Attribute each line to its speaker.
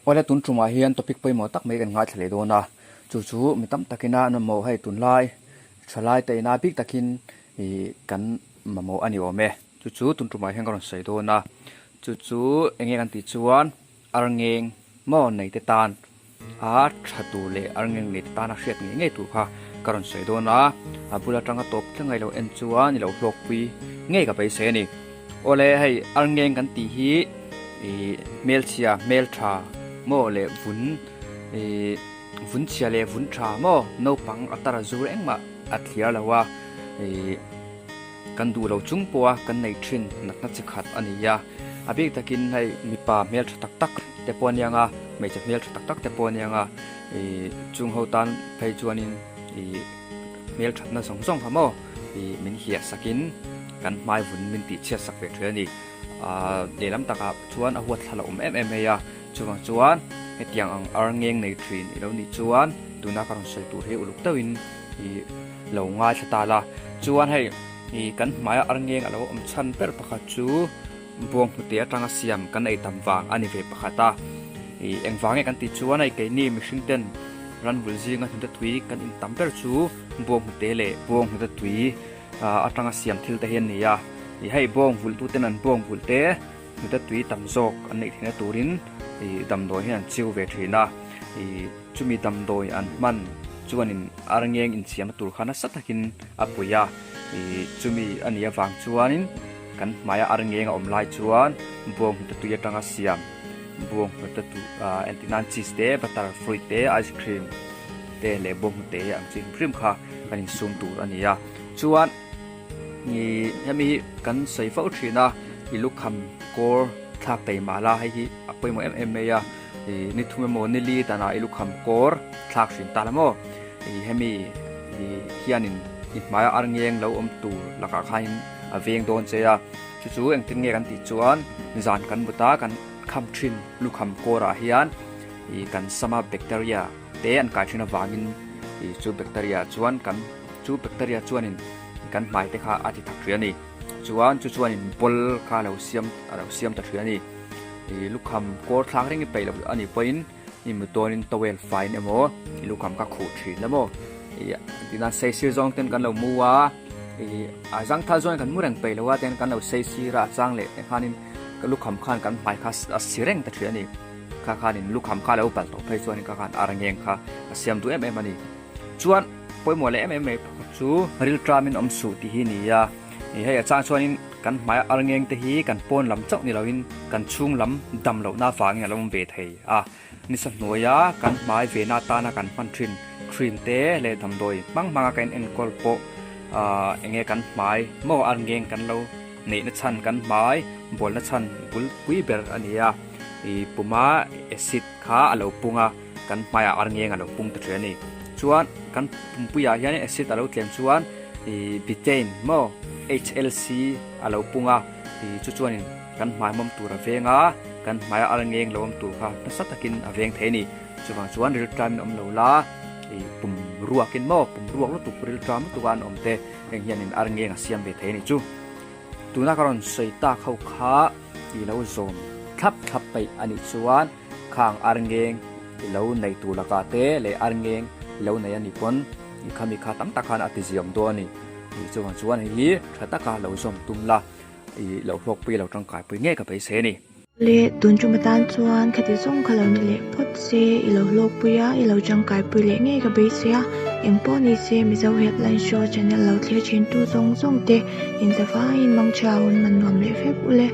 Speaker 1: Awle tun tumah hian topic pawimawh tak mai kan ngaithla leh dawn a, chu chu mi tam takin a mamawh hei tunlai thalai te ina bik takin ih kan mamawh a ni awm e. Chu chu tun tumah hian ka rawn sawi dawn a, chu chu eng nge kan tih chuan arngeng maw nei te tan a tha tur leh arngeng nei te tana hriat ngei ngei tur kha ka rawn sawi dawn a, a bul atanga tawp thleng a i lo en chuan i lo hlawkpui ngei ka beisei a ni. Awle hei arngeng kan tih hi ih hmelchhia hmeltha maw leh vun ih vun chhia leh vun tha maw naupang a tar a zur engmah a thliar lo a ih kan duh lo chung pawha kan nei thin natna chi khat a ni a a bik takin hei mipa hmeltha tak tak te pawh a niang a hmeichhe hmeltha tak tak te pawh a niang a ih chung ho tan phei chuanin ih hmelthatna zawng zawng kha maw ih min hiah sakin kan hmai vun min tih chhiat sak ve thin a ni ahh lehlam takah chuan a huat thla la awm em em mai a chuvang chuan hetiang ang ar ngeng nei thin i lo nih chuan tuna ka rawn sawi tur hi uluk deuhin ih lo ngaithla ta la chuan hei ih kan hmaia ar ngeng a lo awm chhan ber pakhat chu buang hnute atanga siam kan ei tam vang a ni ve pakhat a ih engvang nge kan tih chuan hei keini mihring ten ranvul zinga hnute tui kan in tam ber chu buang hnute leh buang hnute tui atanga siam thil te hi an ni a ih hei bawng vulh tu ten an bawng vulh te hnute tui tam zawk an neih theihna turin ih damdawi hian an chiu ve thin a ih chumi damdawi an hman chuanin arngeng insiamna tur kha nasa takin a pui a ih chumi a nih avang chuanin kan hmaia arngeng a awm lai chuan bawng hnute tui atanga siam bawng hnute tu ah entir nan cheese te butter fruit te ice cream te leh bawng hnute ang chi hrim hrim kha kan insum tur a ni a chuan ih hemi hi kan sawi fo thin a i lukham kawr thlak thei mah la hei hi a pawimawh em em mai a ih ni thum emaw ni li danah i lukham kawr thlak hrim ta la maw ih hemi ih hianin i hmaia arngeng lo awm tur lakah khanin a veng dawn che a chu chu engtin nge kan tih chuan zan kan but a kan kham thin lukham kawrah hian ih kan sama bacteria te an kai thin avangin ih chu bacteria chuan kan chu bacteria chuanin kan hmai te kha a ti thak ṭhin a ni chuan chu chuanin ball kha a lo siam a lo siam ta ṭhin a ni ih lukham kawr thlak reng i peih loh a nih pawhin i mu dawnin towel faiin emaw i lukham kha khuh ṭhin la maw ih tinan sei sir zawng ten kan lo mu a ih a zangthal zawngin kan mu reng peih lo a tihian kan lo sei sir a a chang leh te khanin lukham khan kan hmai kha a si reng ta ṭhin a ni. Kha khanin lukham kha lo pal tawh phei chuanin kha khan ar ngeng kha a siam duh em em a ni. Chuan pawimawh leh em em mai pakhat chu rilṭamin awm suh tih hi a ni a. Ih hei a chang chuanin kan hmaia ar ngeng te hi kan pawn lam chauh ni loin kan chhung lam dam lohna avangin a lo awm ve thei a. Nisa hnuaia kan hmai vena atana kan hman thin cream te leh damdawi hmang hmanga kan enkawl pawh ah eng nge kan hmai maw ar ngeng kan lo neihna chhan kan hmai bualna chhan bul pui ber a ni a. Ih puma acid kha a lo pung a, kan hmaiah arngeng a lo pung ta thin a ni. Chuan kan pumpuiah hian acid a lo tlem chuan ih betaine maw HLC a lo pung a, ih chu chuanin kan hmai mawm tur a veng a, kan hmaia arngeng lo awm tur kha nasa takin a veng thei a ni. Chuvang chuan rilṭamin awm lo la, ih pum ruakin maw pum ruak lutuk rilṭam lutuk a an awm te heng hianin arngeng a siam ve thei a ni chu. Tuna ka rawn sawi tak ho kha i lo zawm thlap thlap peih a nih chuan khang arngeng i lo nei tur lakah te leh arngeng i lo nei a nih pawn i khami kha tam tak khan a ti ziam dawn a ni. Tih chuvang chuan hei hi tha taka lo zawm tum la i lo hlawkpui lo tangkaipui ngei ka beisei a ni.
Speaker 2: Le, tun tum atan chuan khati zawng kha lo ni leh phawt se, i lo hlawkpui a, i lo tangkaipui leh ngei ka beisei a, engpawh ni se Mizo Headline Show channel lo thlir thin tu zawng zawng te inzavaiin mangchhia hun man nuam leh vek u le.